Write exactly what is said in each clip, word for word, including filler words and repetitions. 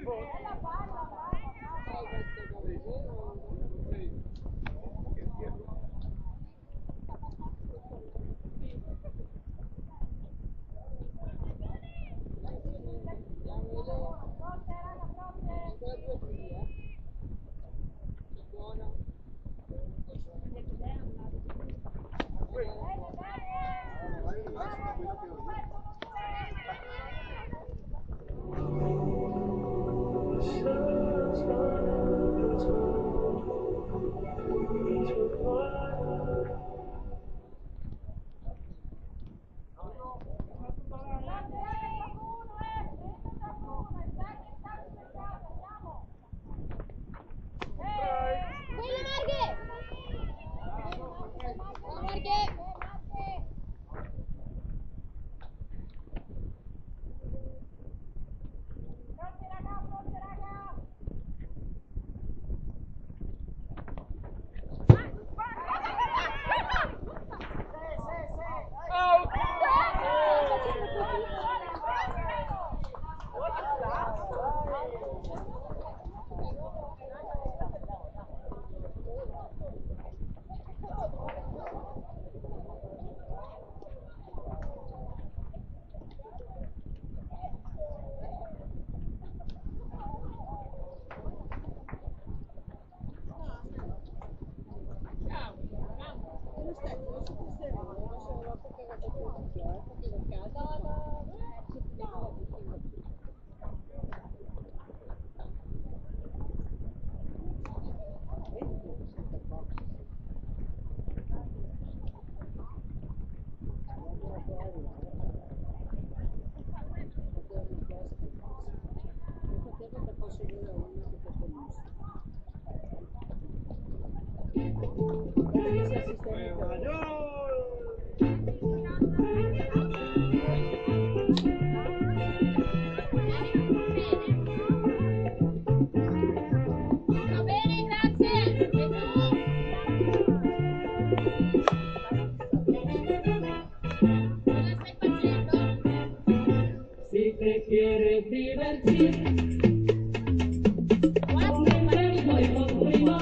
Quella, Marghe! Marghe! Si te quieres divertir, con el ritmo y con primo,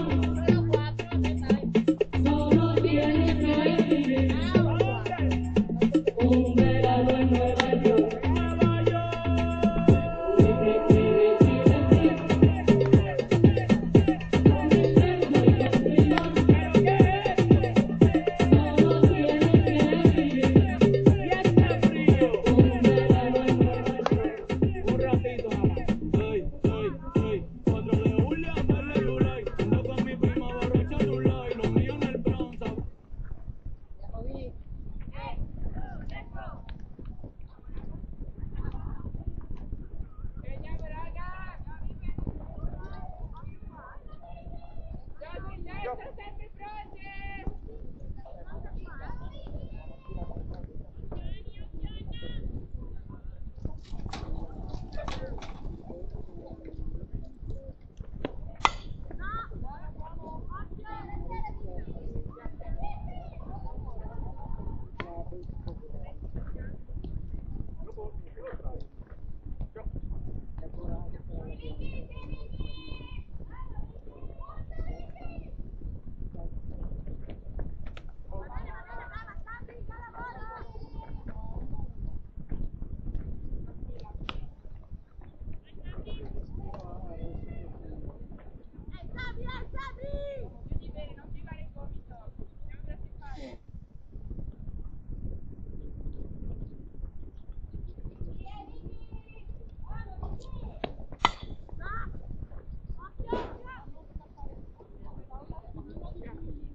solo tienes que escribir un verano en Nueva York. Si te quieres divertir, un ratito nada más. Ey, ey, ey. Otro de Julia, dale, Julia. Ando con mi prima borracha, Julia. Y los míos en el Bronx.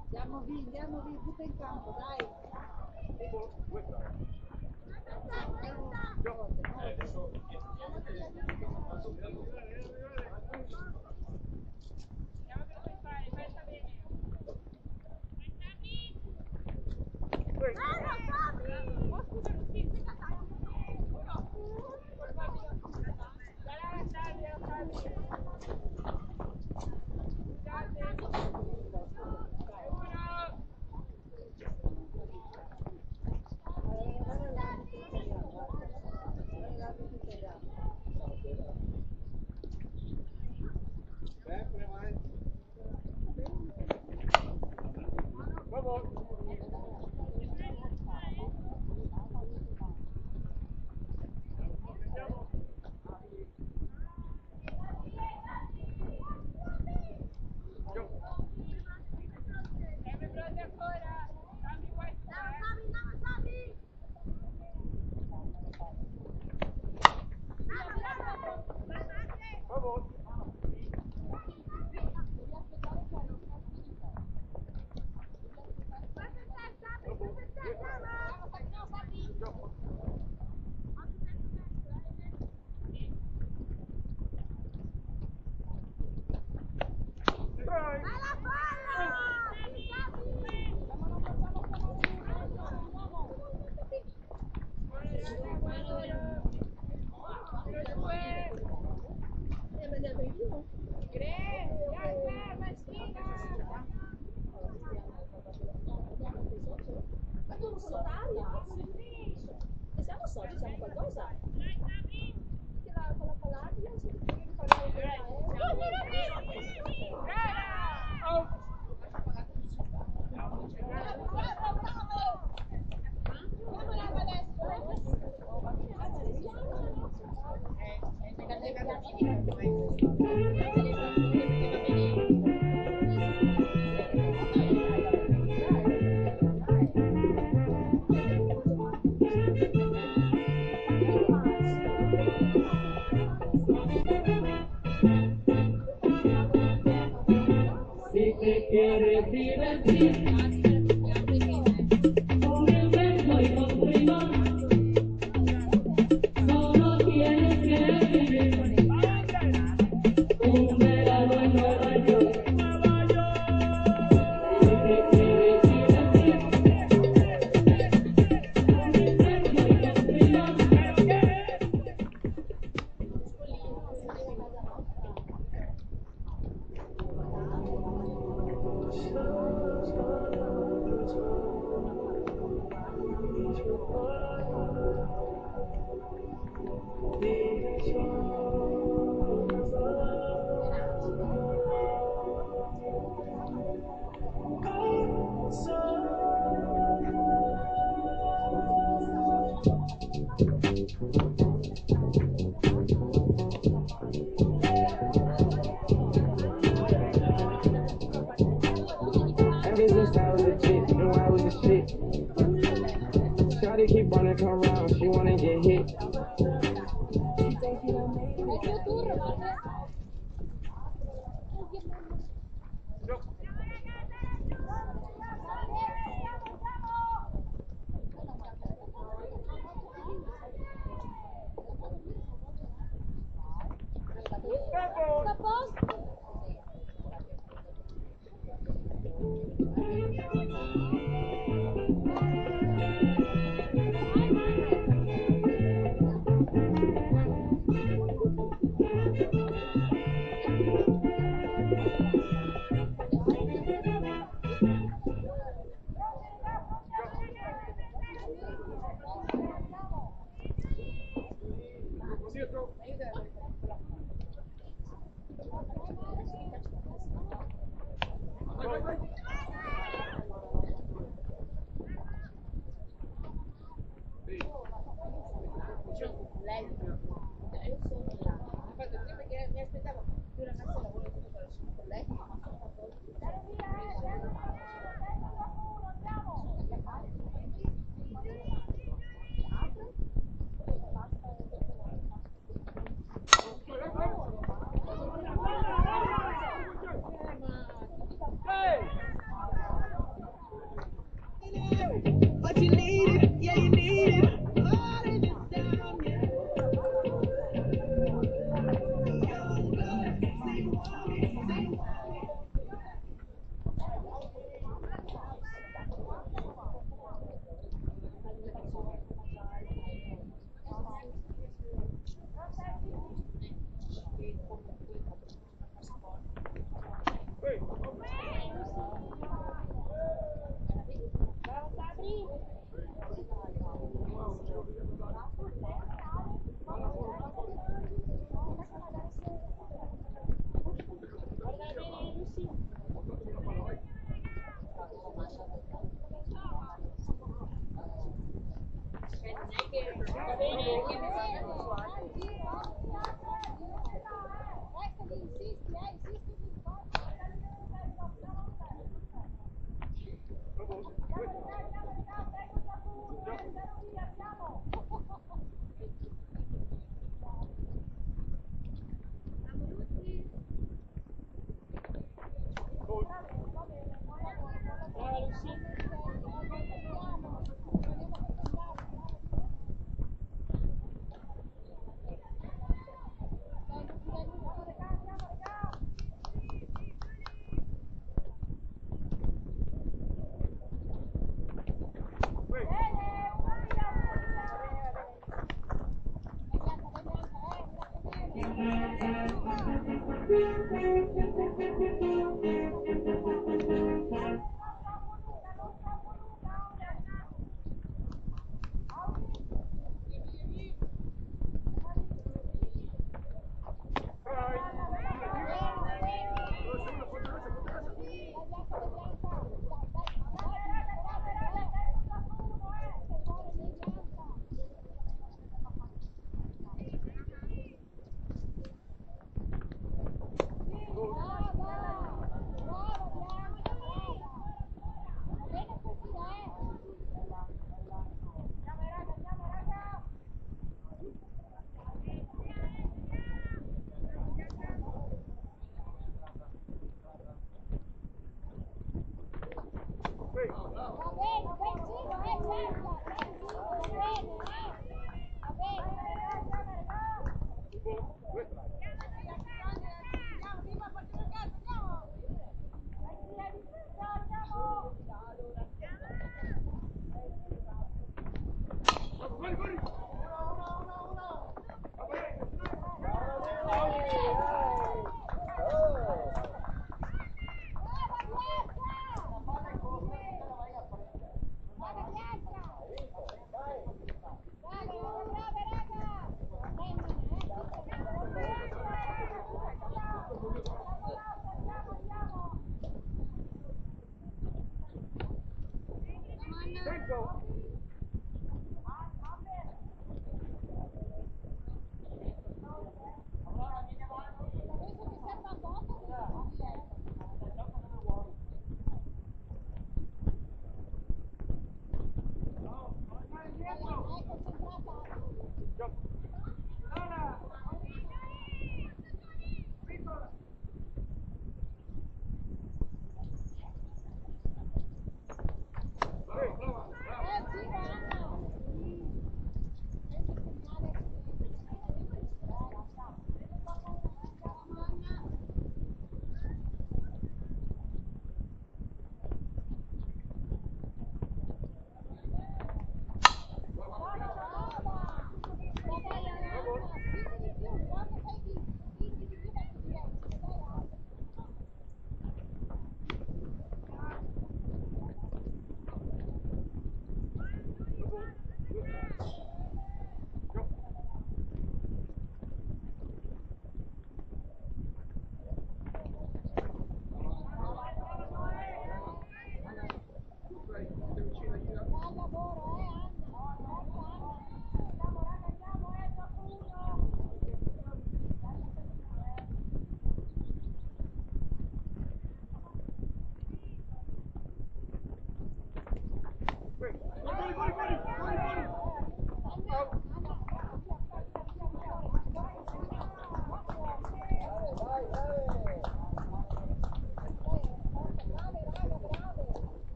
Andiamo via, andiamo via, butta in campo, dai. Diciamo qualcosa? Si te quieres divertir, con el verbo y con prima, solo tienes que vivir. Un verano en Nueva York. Si te quieres divertir, con el verbo y con prima. Ever since I was a kid, knew I was the shit. Shawty keep running her rounds, she wanna get hit.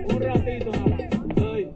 Un ratito nada más. Dai.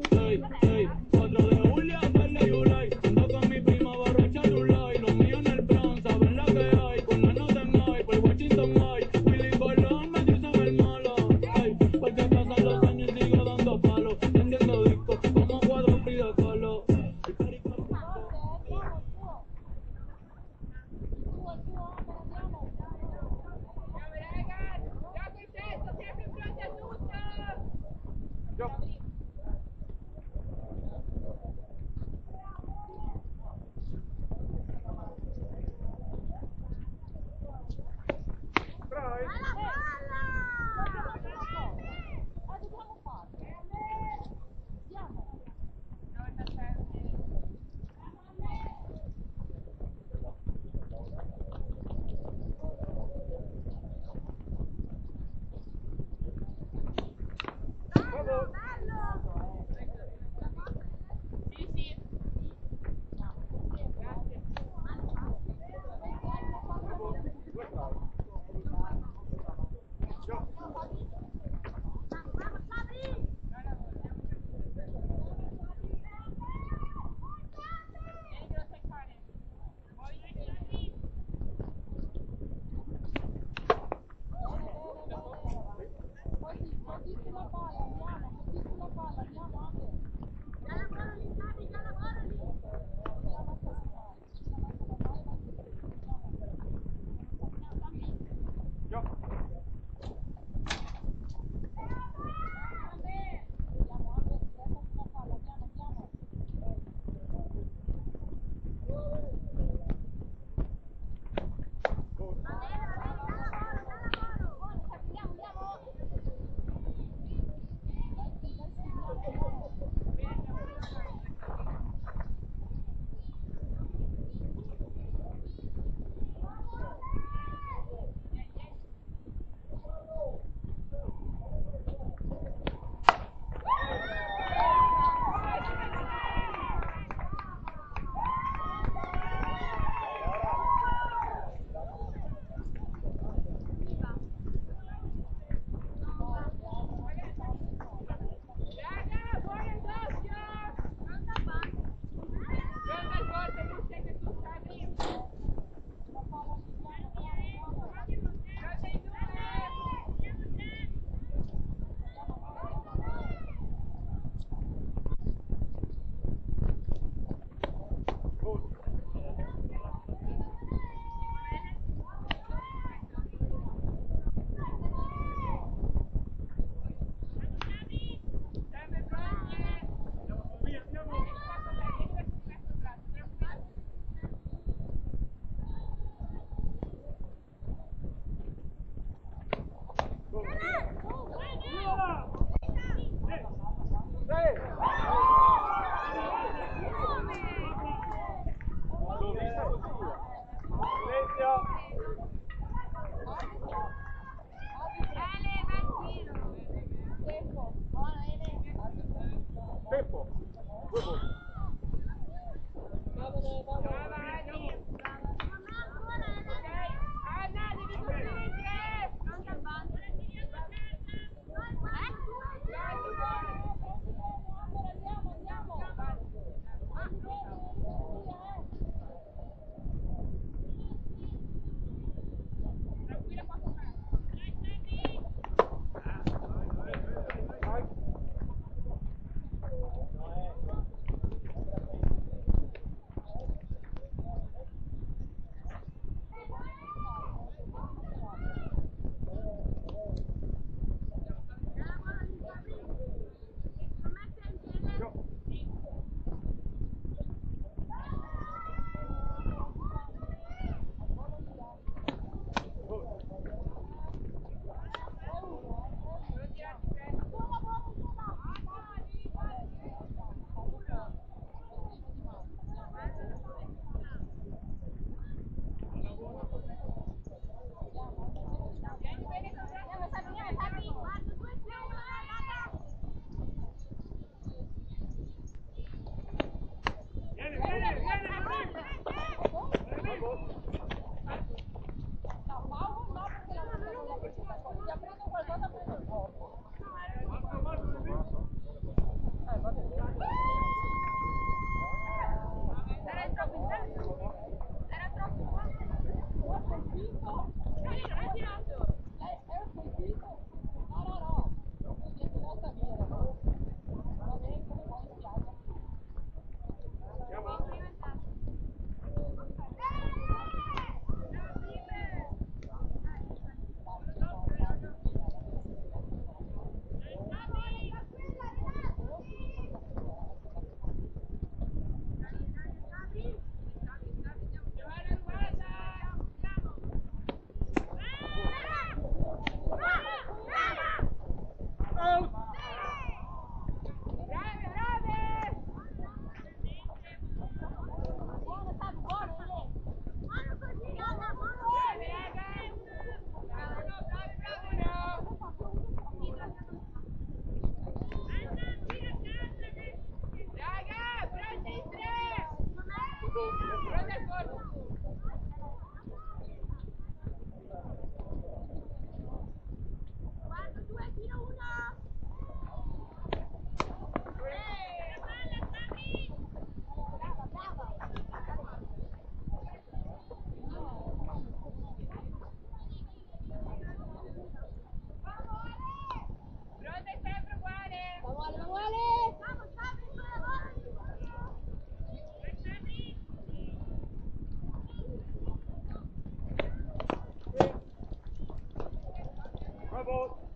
Bravo.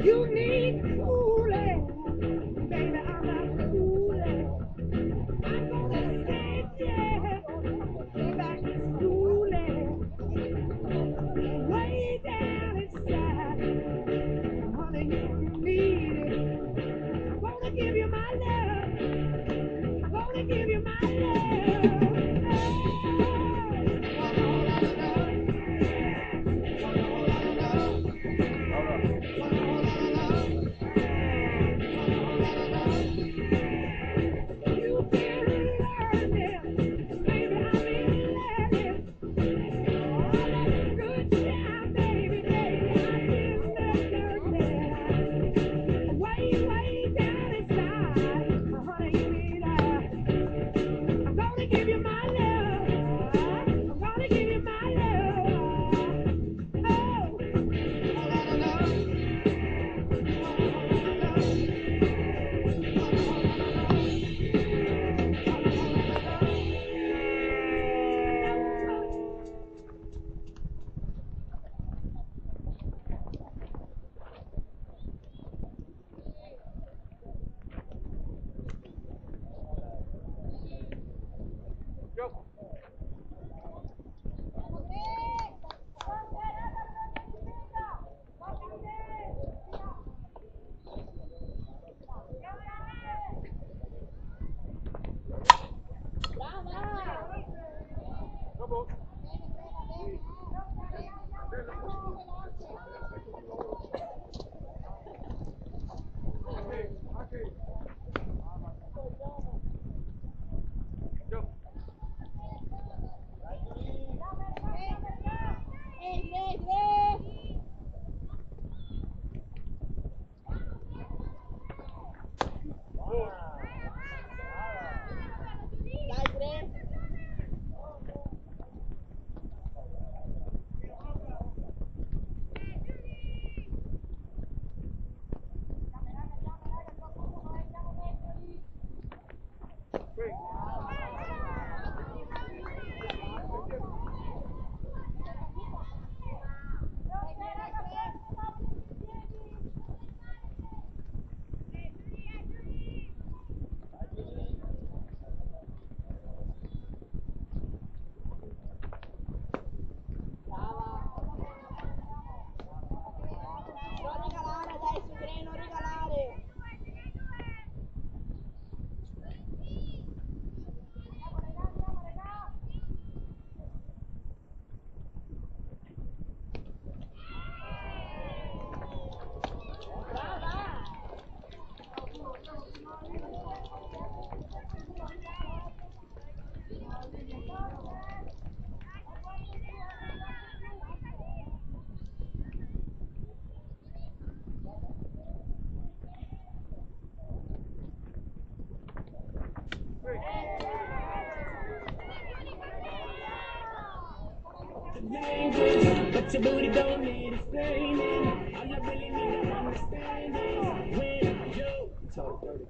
You need cooling, baby, I'm not cooling. I'm gonna send you back to schooling. Way down inside, honey, you need it. I'm gonna give you my love. I'm gonna give you my love. You feel loving, baby, I feel loving. Good job, baby, baby, I feel loving. Way, way down inside, honey, you need a I'm gonna give you my love. I'm gonna give you my love. Oh. But your booty don't need explaining. All I really need to understand is when you talk dirty.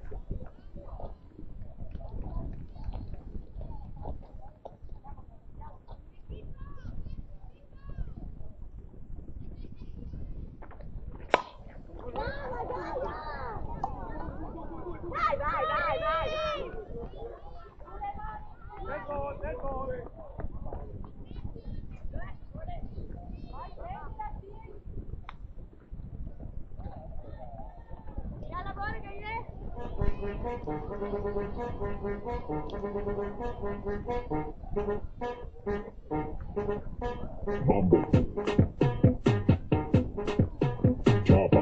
Mambo. Choppa.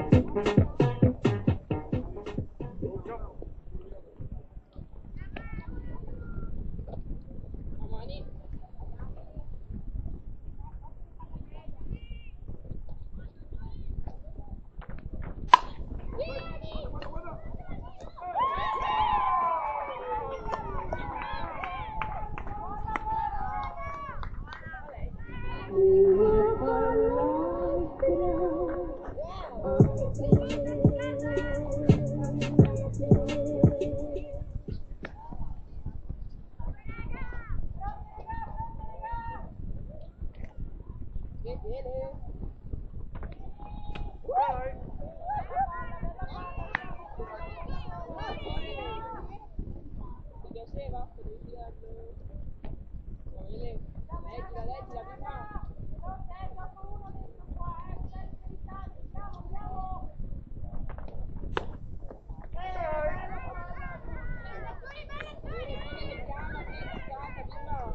Ti piaseva? Podevi tirarlo. Samuele, legila, legila, prima.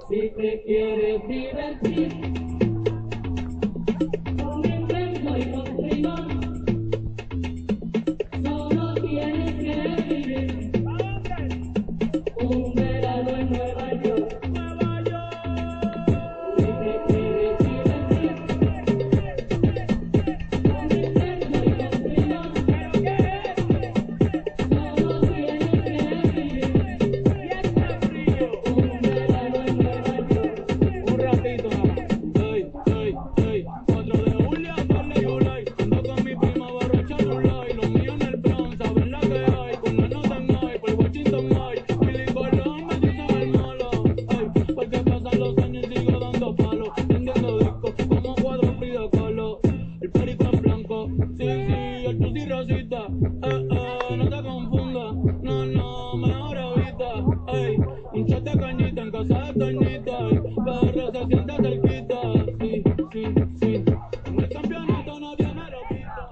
Si te quieres divertir, con el ritmo y con prima, solo tienes que vivir un verano en Nueva York. Si te quieres divertir, con el ritmo y con prima, Un ratito nada más. Ey, ey, ey. Cuatro de julio, verde y July. Ando con mi prima, borracha, July. Los míos en el Bronx, saben la que hay. Con la nota en high, por Washington High. Billy Colón, me dicen el malo. Ey, porque pasan los años y sigo dando palo. Vendiendo discos como cuadro Frida Kahlo. El perico en blanco, sí, sí, el pussy rosita. Eh, eh, no te confundas, no, no, mejor evita. Ey, un shot de cañita en casa de Toñita. Ey, pero se siente cerquita, sí, sí, sí. En el campeonato nadie me lo quita.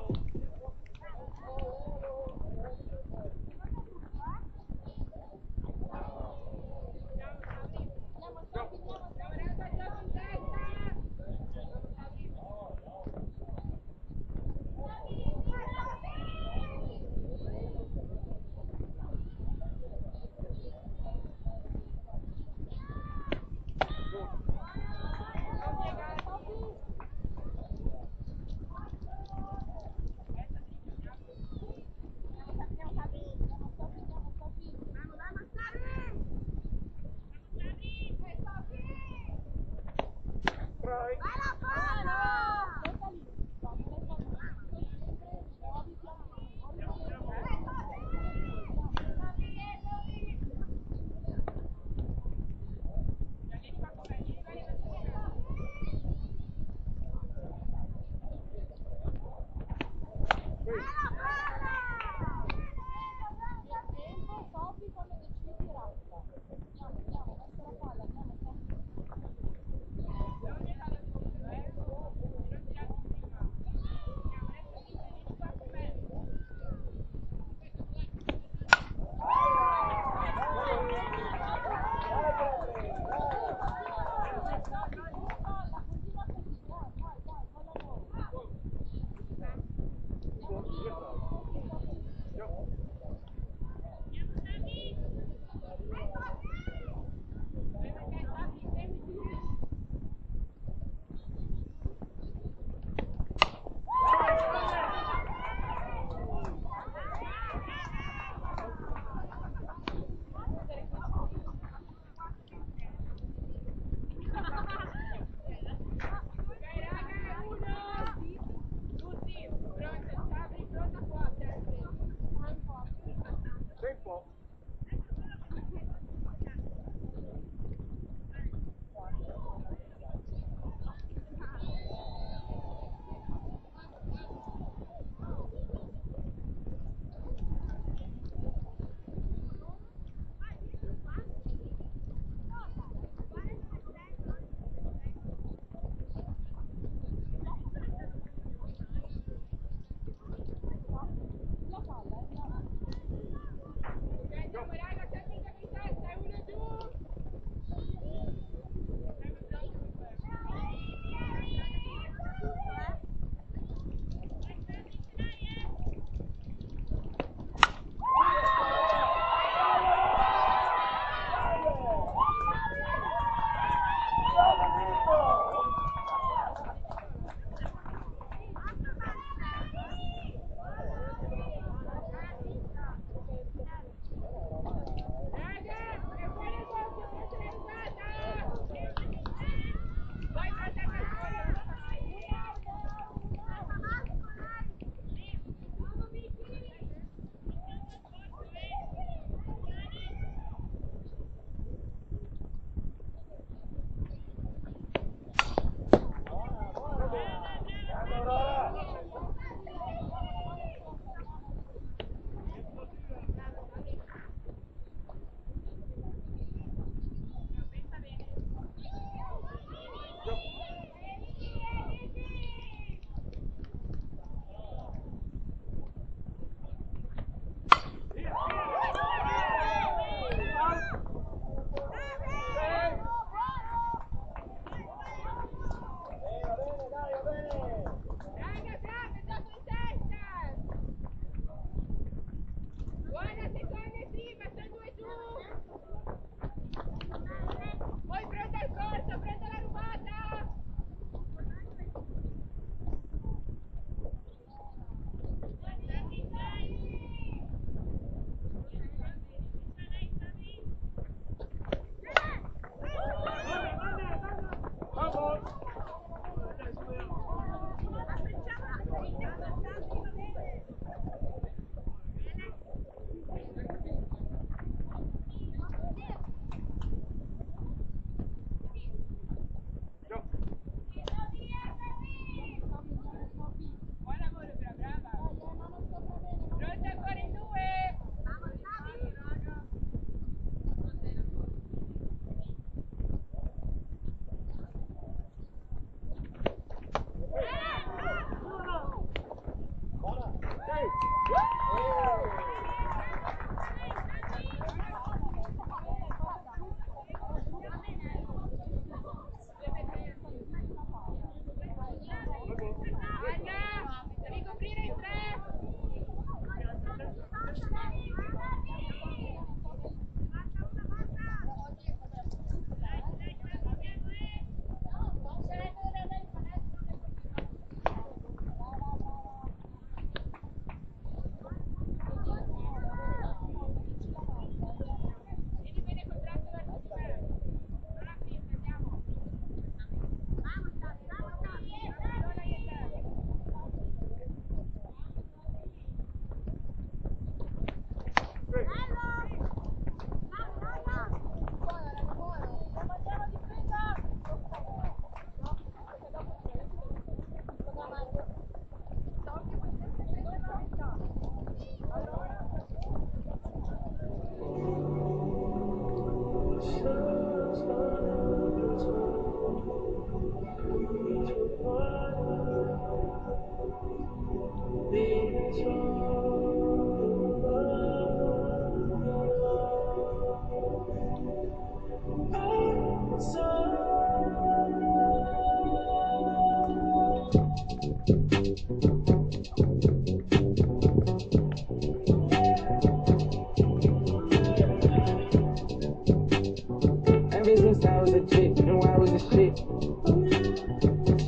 Ever since I was a chick, knew I was a shit.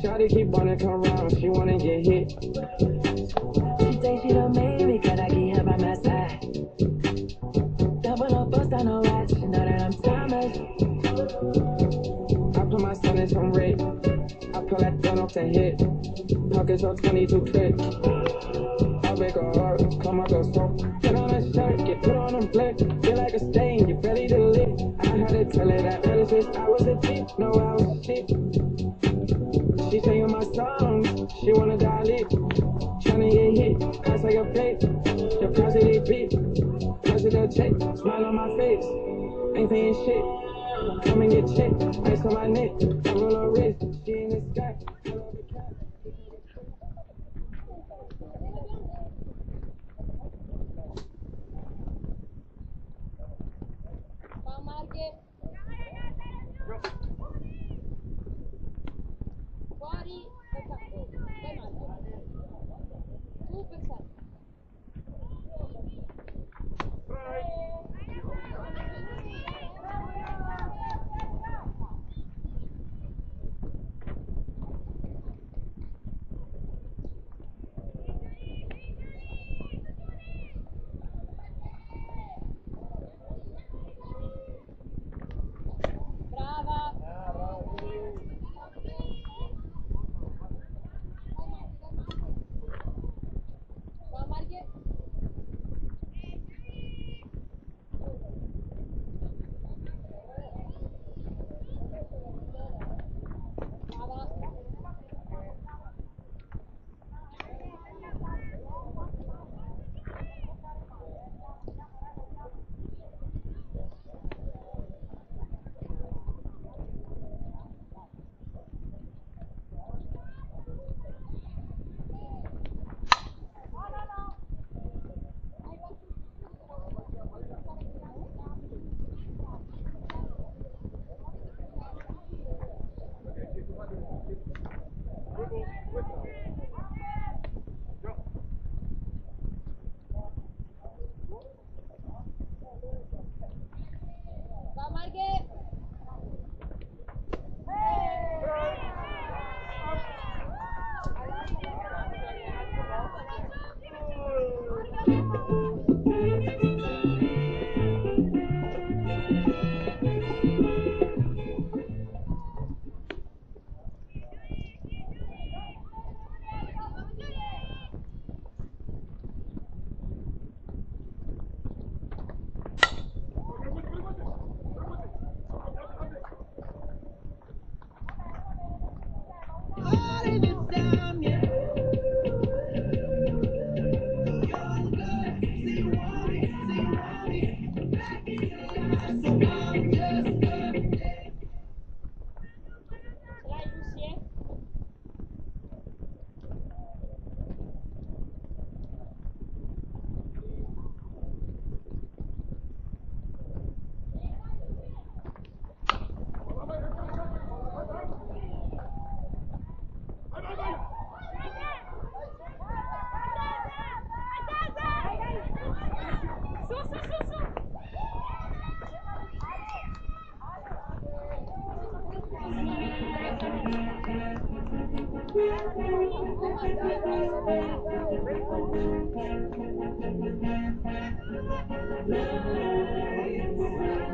Shawty keep wanna come round, she wanna get hit. She say she don't make me, gotta get her by my side. Double up, bust down on watch, you know that I'm timeless. I put my son in some red. I pull that gun off the hip. Pockets on twenty-two clip. I wake her up, come up, go smoke. Put on a shirt, get put on a flick. Feel like a stain, you barely delete. I had to tell her that ever since I was a chick, knew I was a shit. She singing my songs, she wanna dial it. Tryna get hit, pass like a vape. Your positive beat, positive check, smile on my face. Ain't paying shit, come and get checked. Ice on my neck, I roll her wrist. She in the sky. Fuori, perfetto. Dai, Marco. Tu, perfetto. Brava!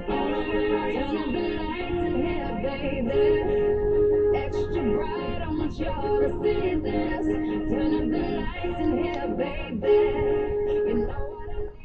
Turn up the lights in here, baby. Extra bright, I want y'all to see this. Turn up the lights in here, baby. You know what I mean?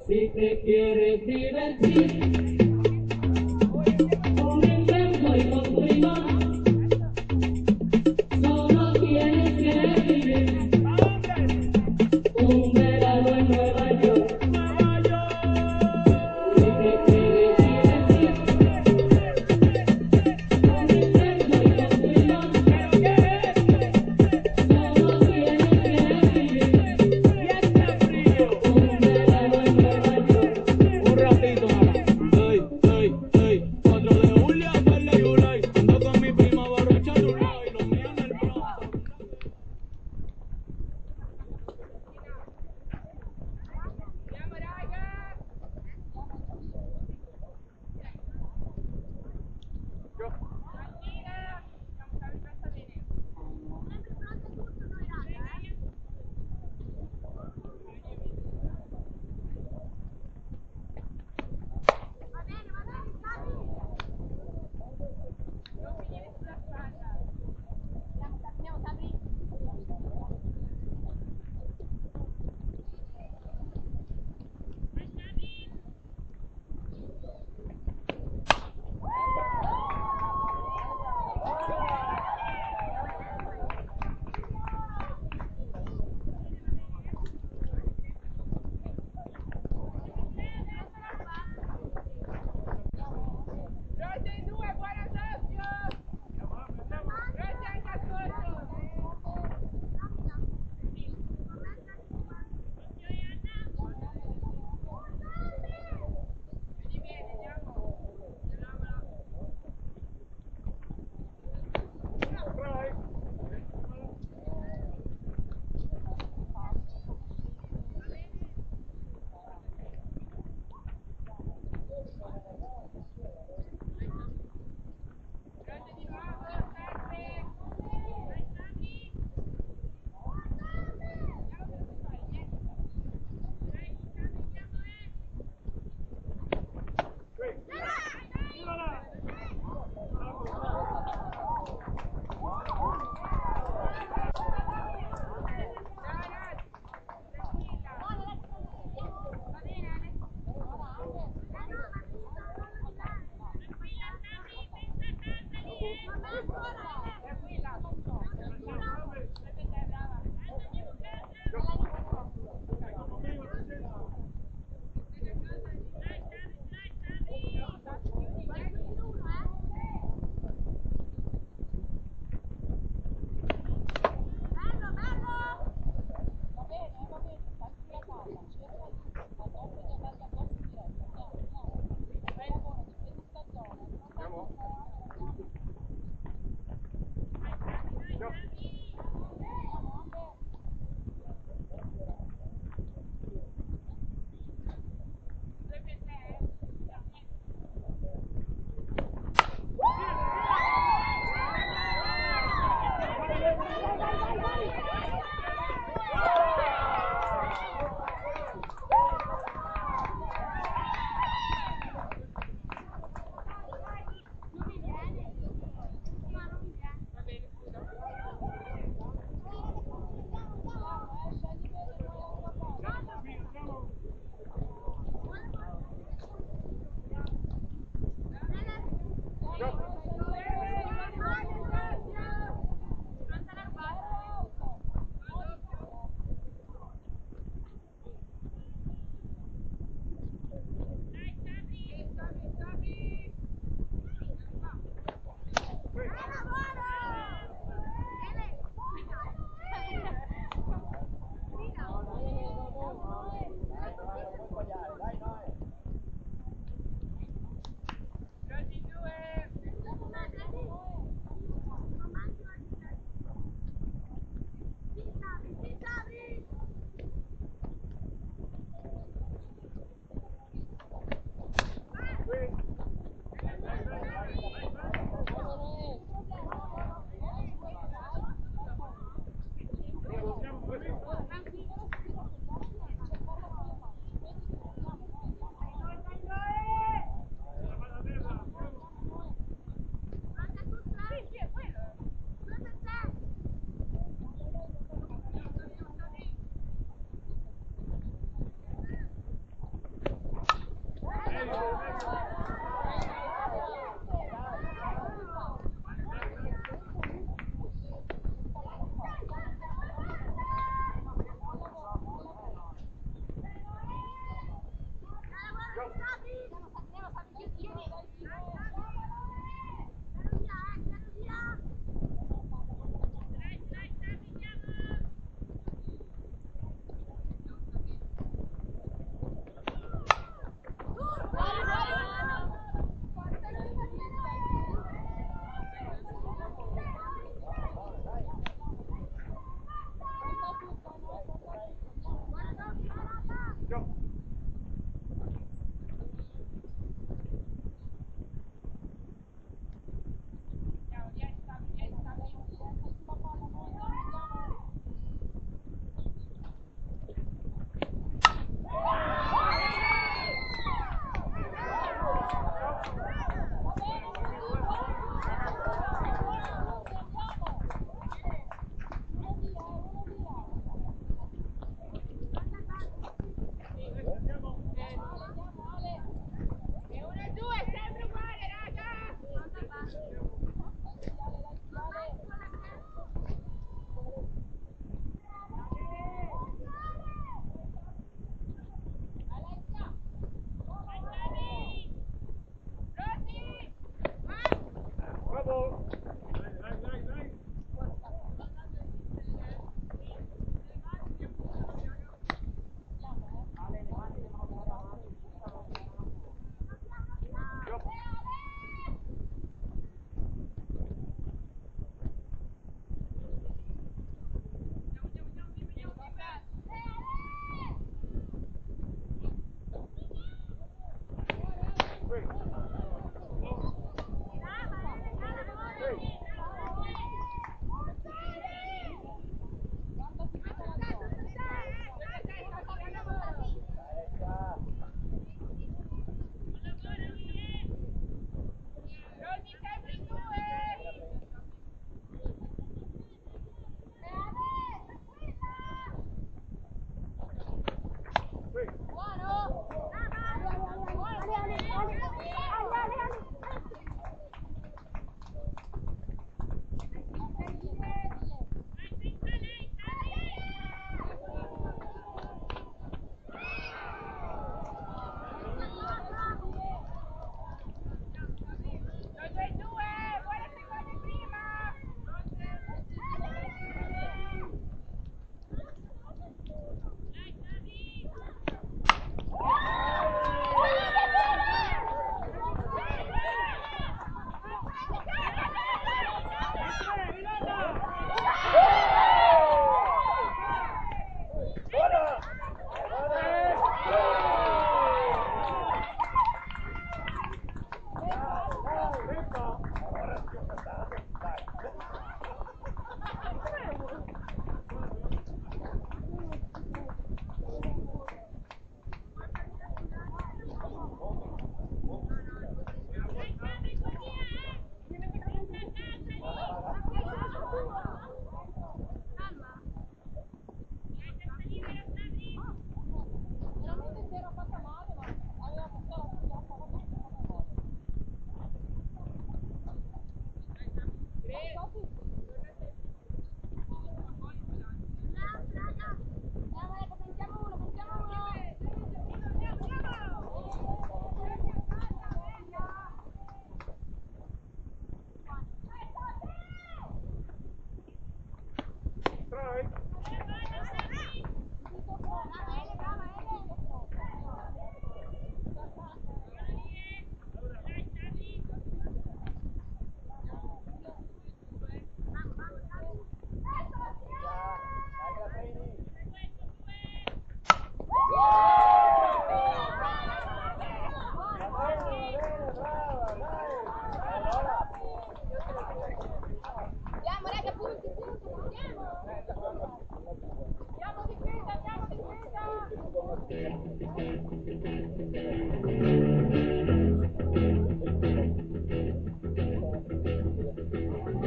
Si te quieres divertir, con el tiempo y con tu limón, solo tienes que decidir. Un verano en Nueva York. Si te quieres divertir, un ratito nada más.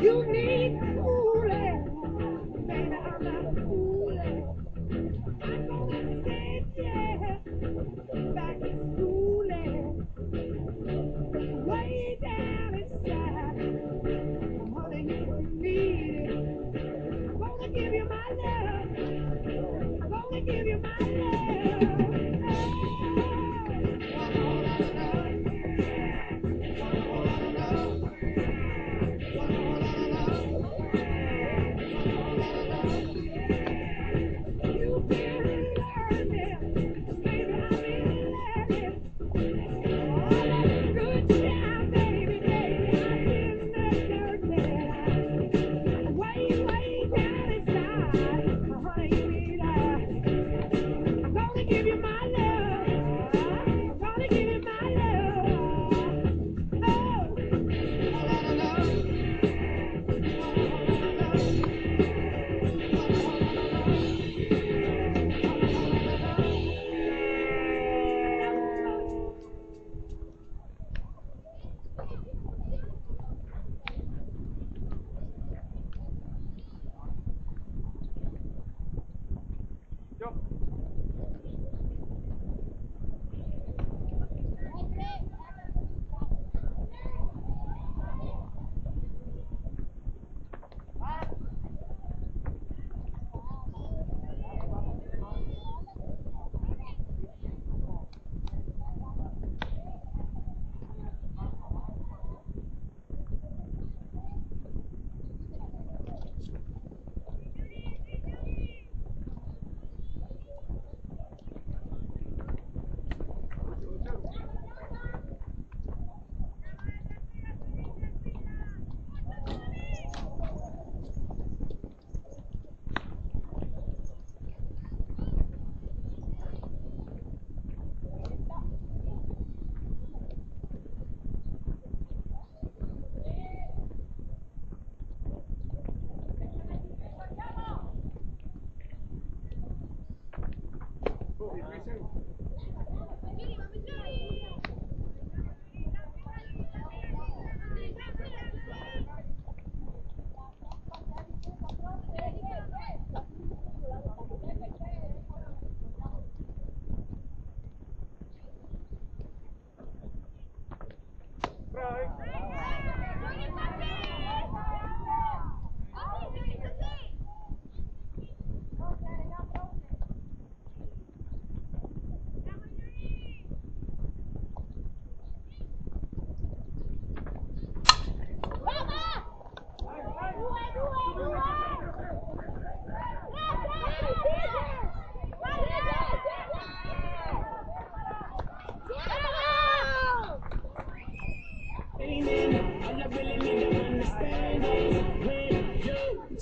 You need fooling, baby, I'm not fooling. I'm gonna say yes, back to schooling. Way down inside, honey, you need it. Gonna give you my love. Gonna give you my love.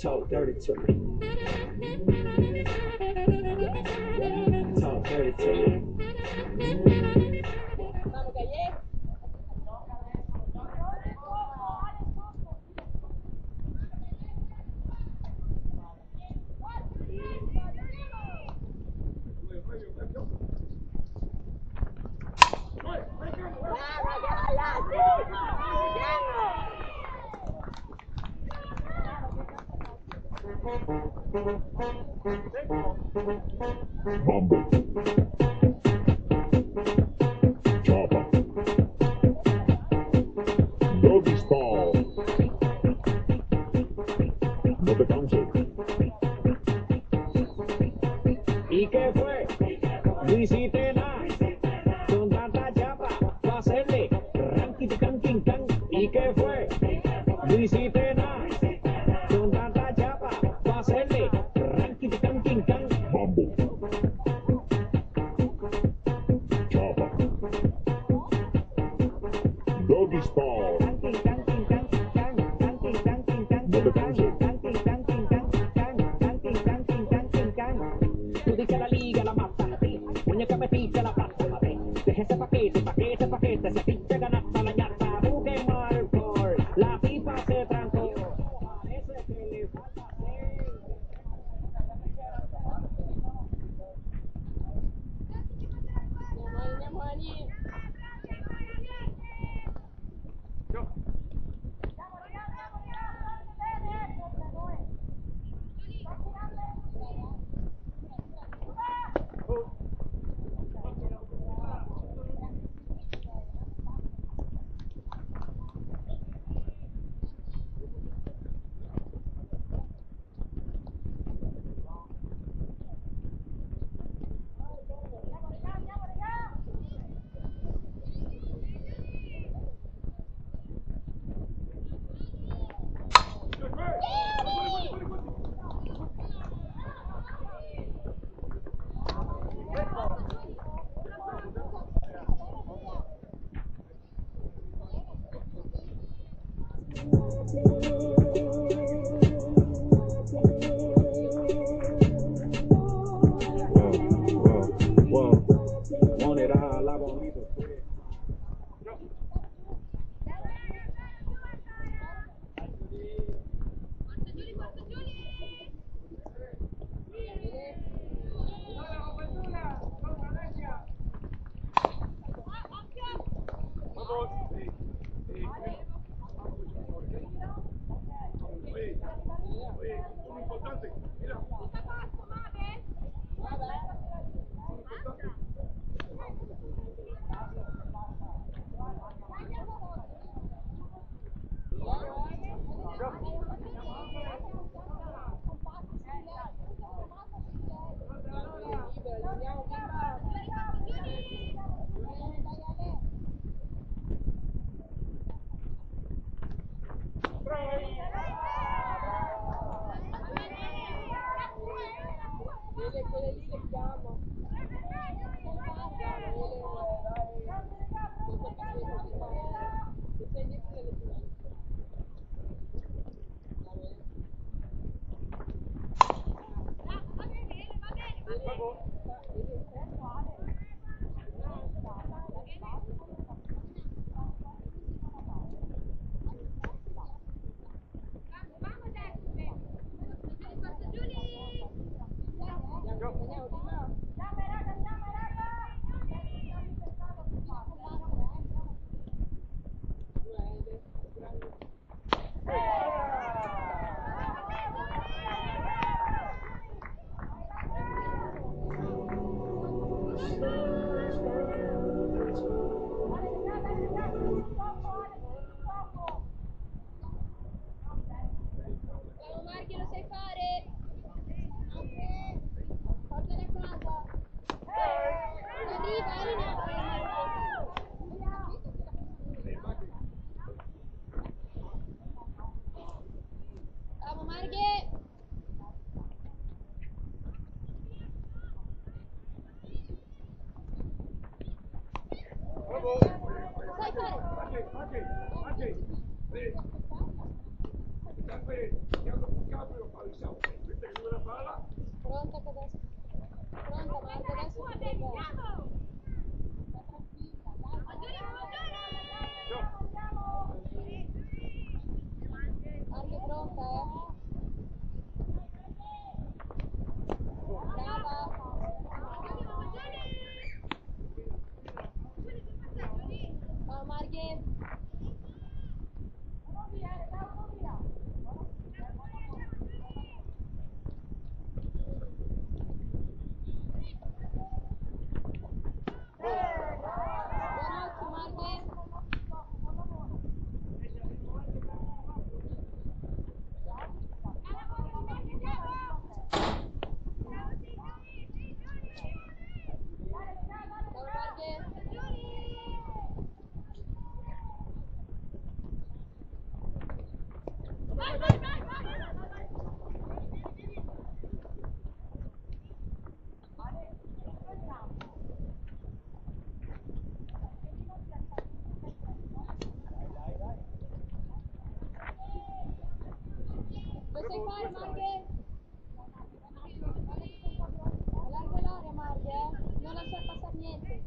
Talk dirty to me. Talk dirty to me. Mambo. Ciapa. Doggy style. No te canses. ¿Y qué fue? Lo hiciste nada. Con tanta chapa, pa' hacerle ranqui, canqui, can. ¿Y qué fue? Lo hiciste nada. Con tanta chapa, pa' hacerle ranqui, canqui, can. Mambo. Chapa. Doggy style. No te canses. Tú dices la liga, la mata, la ve. Muñeca metida, la pata, la ve. Deja ese paquete, paquete, paquete. Se pinta ganata, la ñata. Busque marcor. La pipa se trancó. Parece que le falta aceite. Bravo Marchi, lo sai fare! Portala a casa! Arriva, Elena! Bravo Marchi! Pronta, che adesso, pronta, Marta, adesso ti prego. Marta, pronta, eh? Brava. Brava, Marghe. Lo sai fare, Marghe? Alarga l'aria, Marghe, eh? No lasar pasar gnente.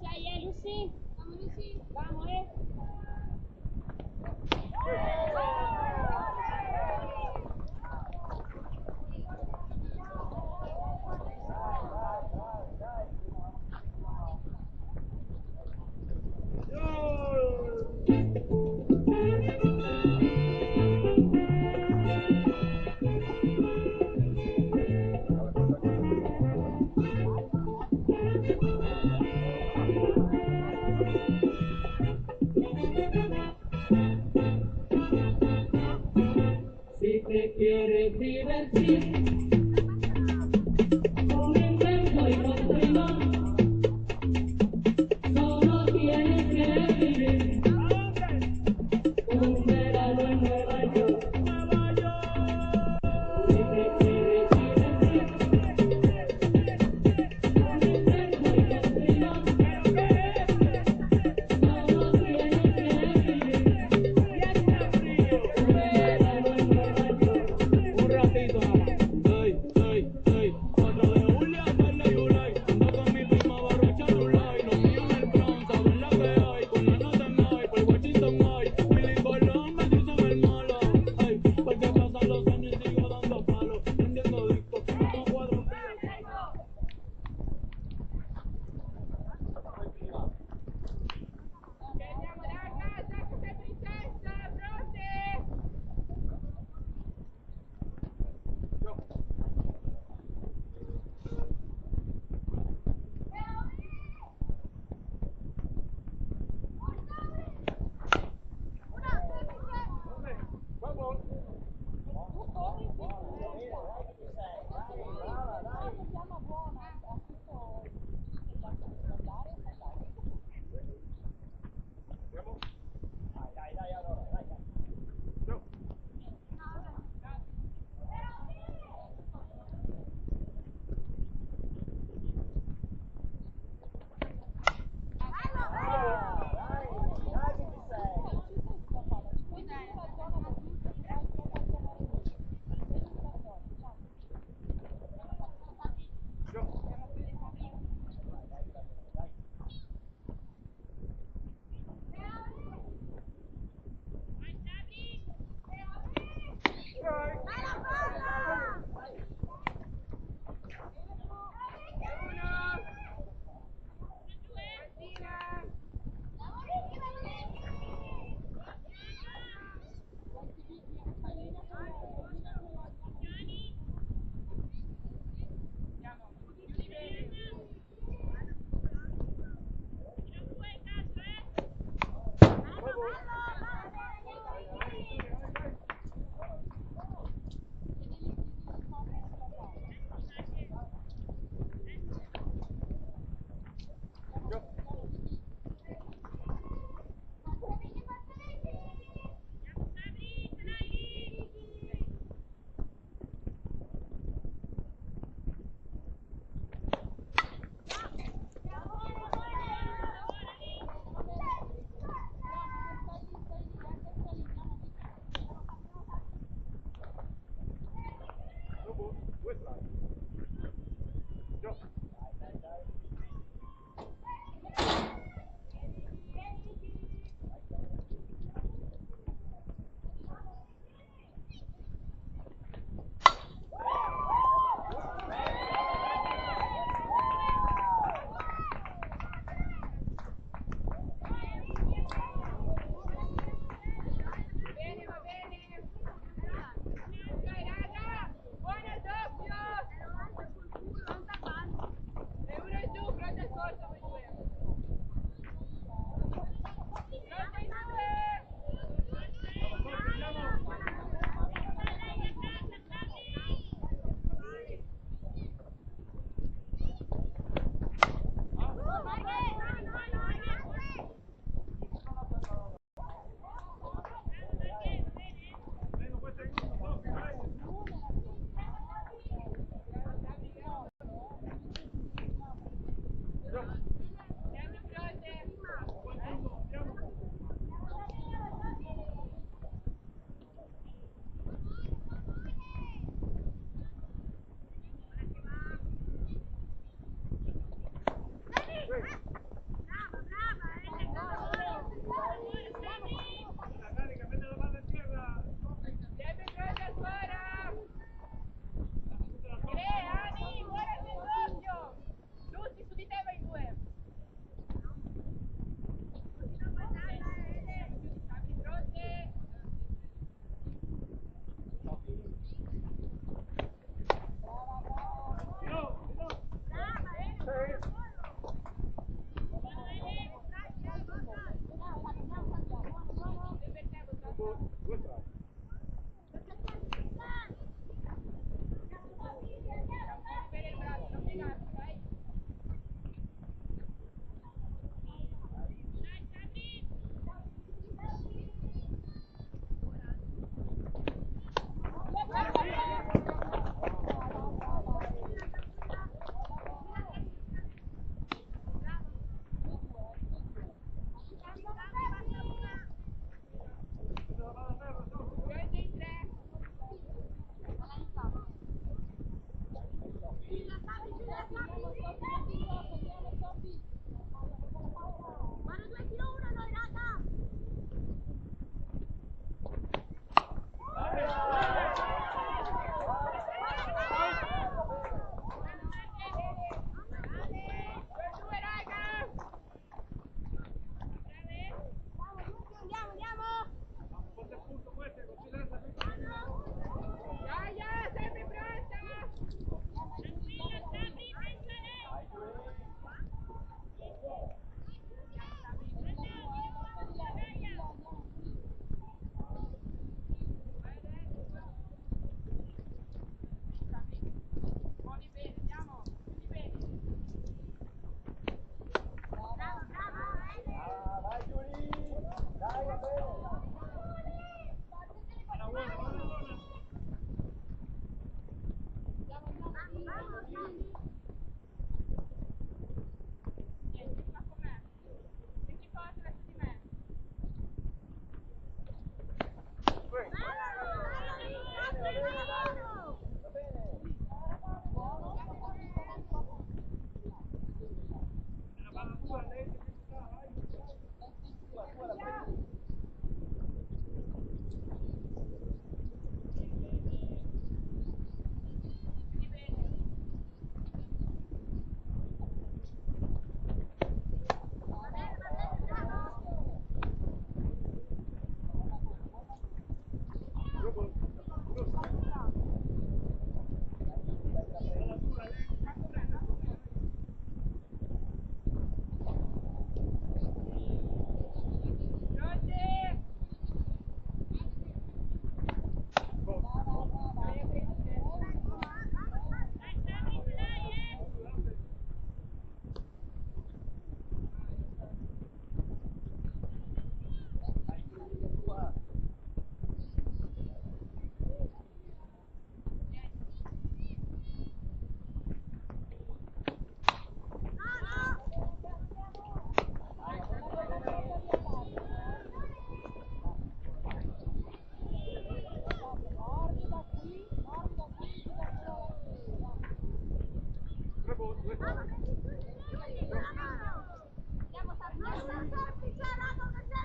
Sai, eh, Lucy? Vamos, eh. Si te quieres divertir, con el cuerpo y con primo, solo tienes que vivir un verano en Nueva York. Si te quieres divertir, un ratito nada más. Ay.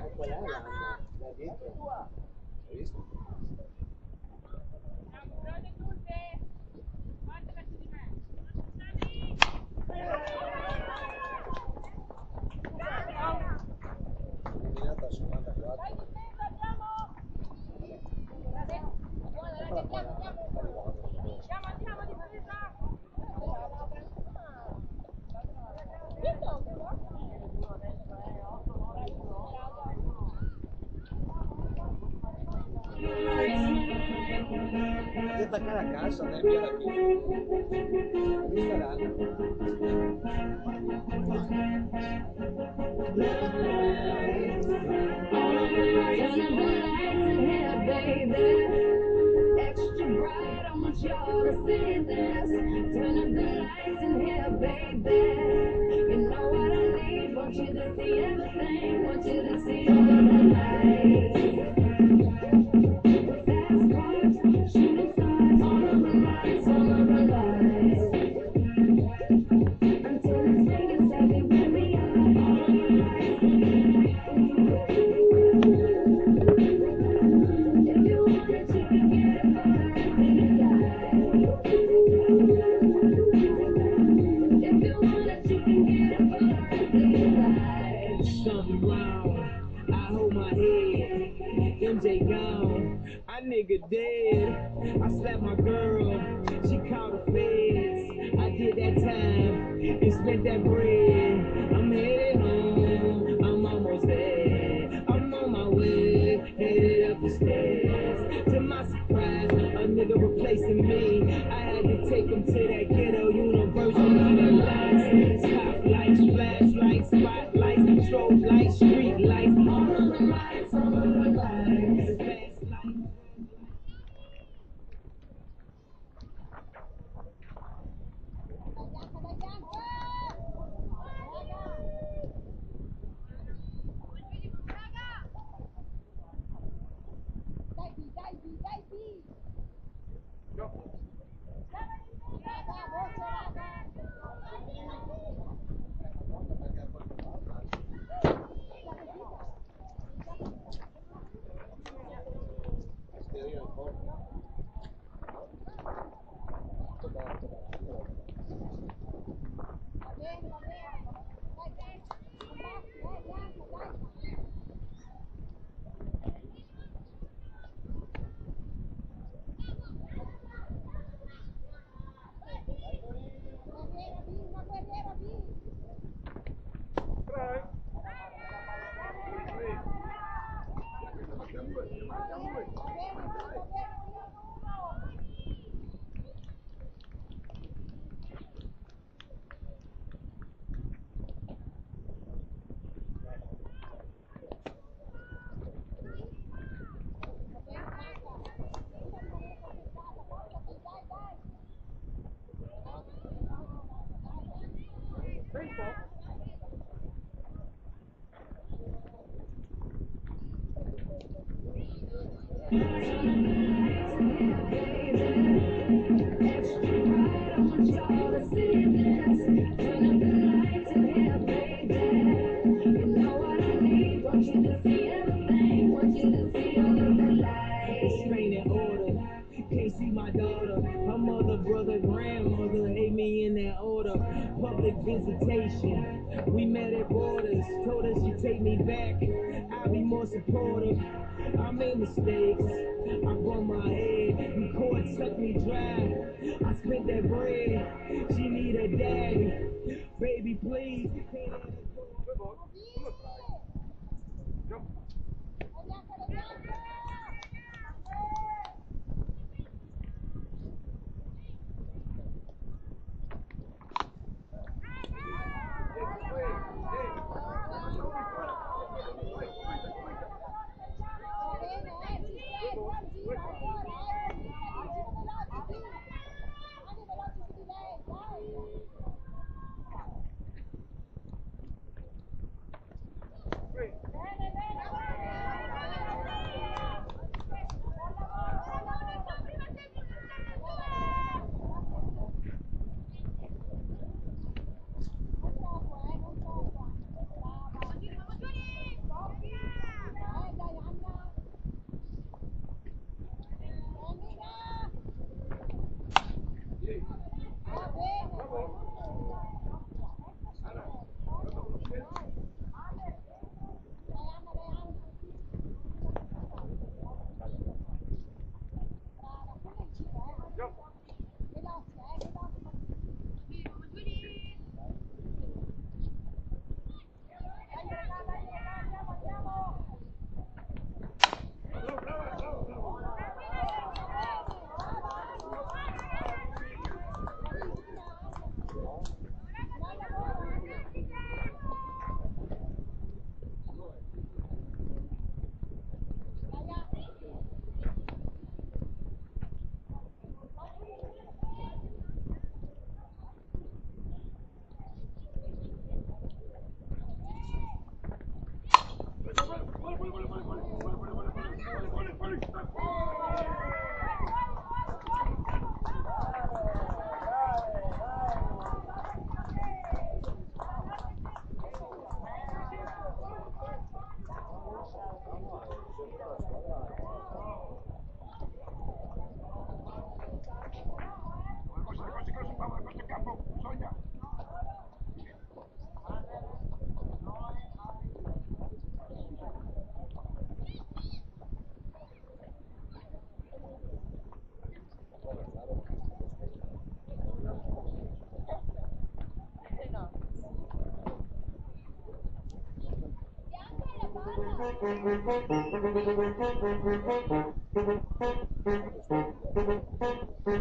Ecco là, là, là dietro. Hai visto? Tirata a cinquantaquattro. Te taca la casa, dai, via la via. Questa è la... Turn up the lights in here, baby. Extra bright, I want y'all to see this. Turn up the lights in here, baby. You know what I need, want you to see everything, want you to see all of the lights. Fast cars, shooting stars, all of the lights, all of the lights. Until it's finger seven, where we are. If you want a chicken, get it for the rest of your life. If you want a chicken, get it for the rest of your life. Something wrong. I hold my head. M J gone. My nigga dead. I slapped my girl. She called the feds. I did that time and spent that bread. I'm headed home. I'm almost there. I'm on my way. Headed up the stairs. To my surprise, a nigga replacing me. I had to take him to that ghetto university. Top lights, flashlights, spotlights, strobe lights, street lights, all of the lights, all of the lights. Restraining order. Can't see my daughter. Her mother, brother, grandmother hate me in that order. Public visitation. We met at Borders. Told her she take me back. I'll be more supportive. I made mistakes. I bump my head. The court sucked me dry. I spent that bread. She need her daddy. Baby, please.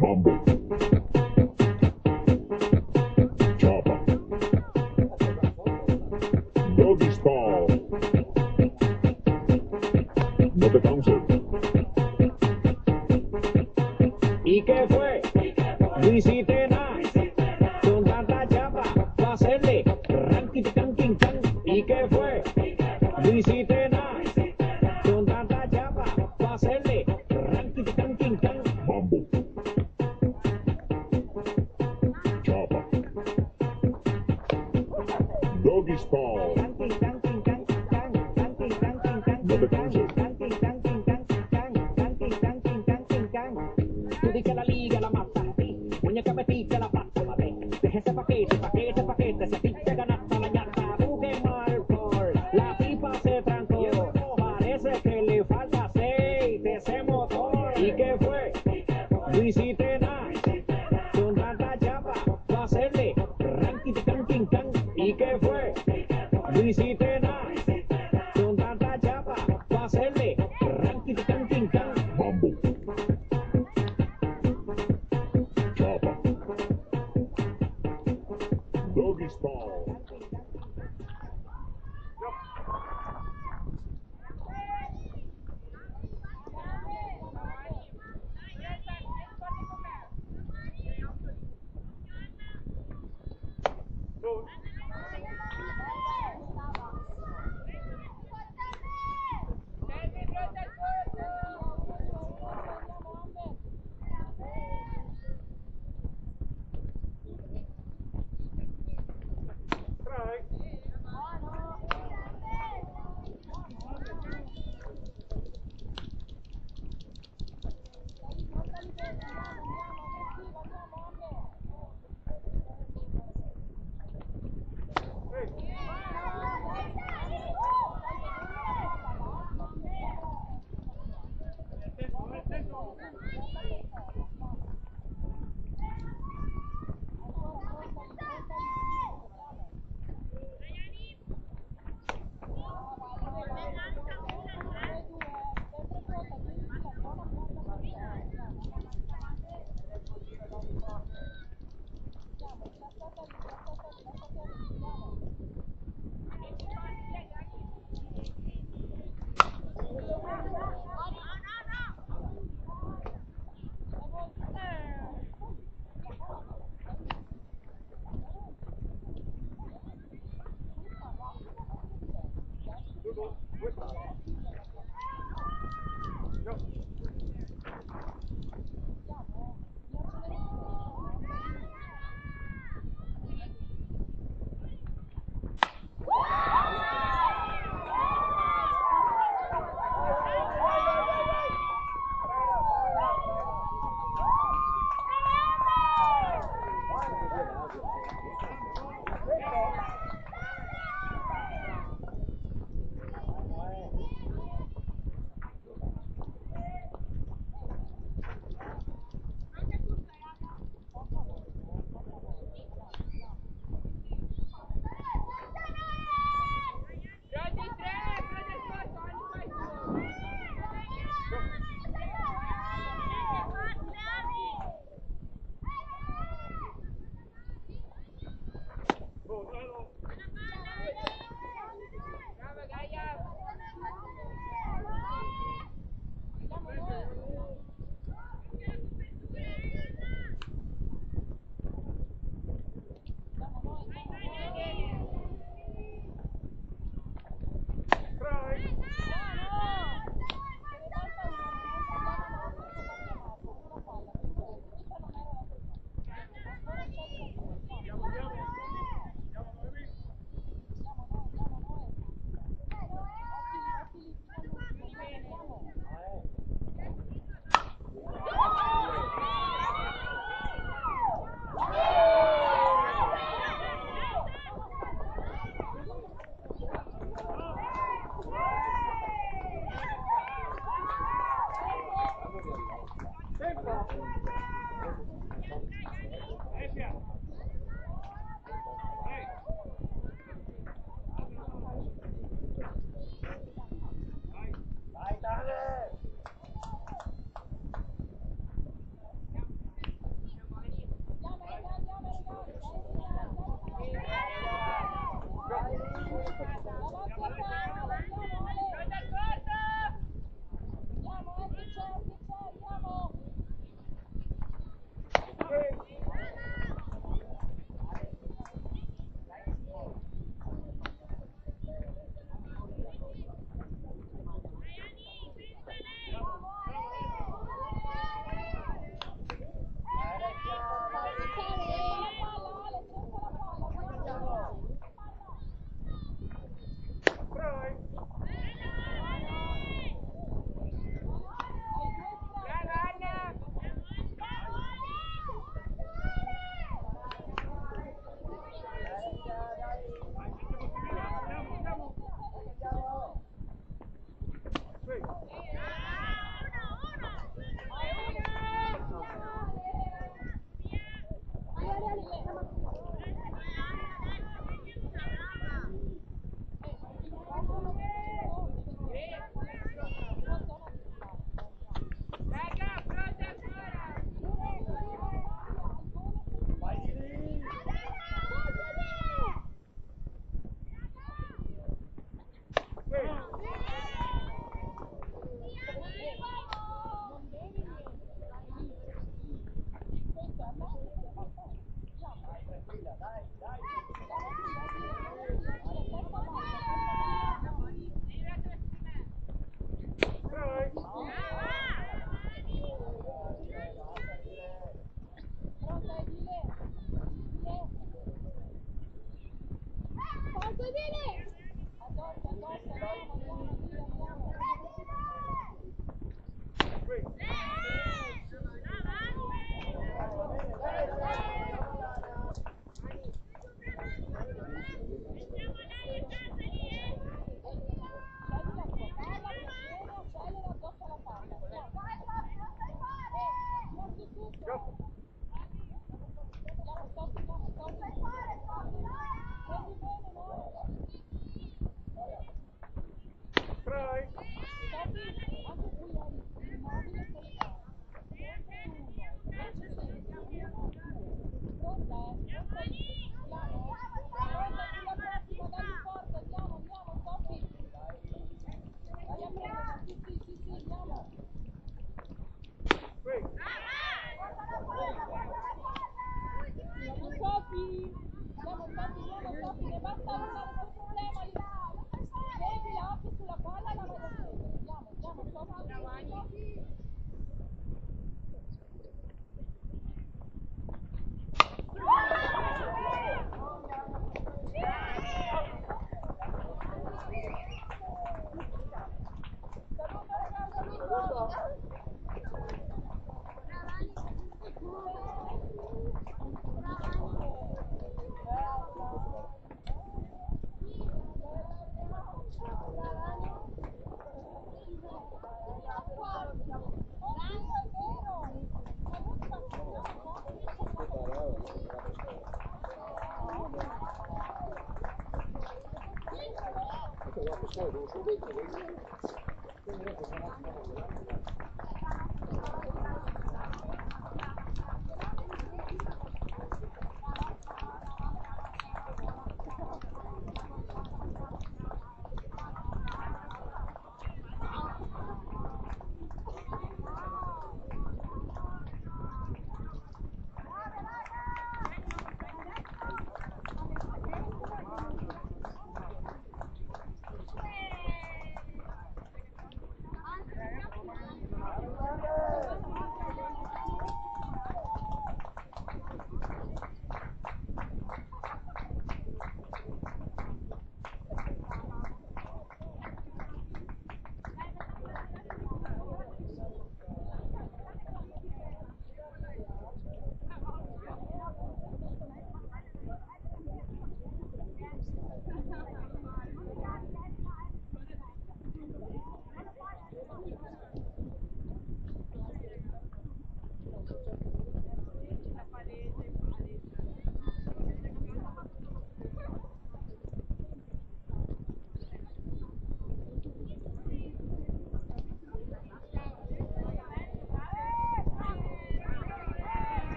Mambo. Ciapa. Doggy style. No te canses. ¿Y qué fue? Lo hiciste nada. Con tanta chapa, pa' hacerle ranquiticanquincan. ¿Y qué fue? Lo hiciste nada. Con tanta chapa, pa' hacerle ranquiticanquincan. Mambo. Chapa. Doggy style. No te canses. Tú dices la liga la mata, muñeca metiste la pata, mate. Deja ese paquete, paquete, paquete, se pinche ganata la ñata, buque mal por la pipa se trancó. Parece que le falta aceite ese motor. ¿Y qué fue? Lo hiciste nada. Con tanta chapa, pa' hacerle ranquiticanquincan. ¿Y qué fue? Lo hiciste nada. Con tanta chapa, pa' hacerle ranquiticanquincan. Mambo. Chapa. Doggy style.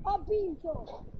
Ho vinto!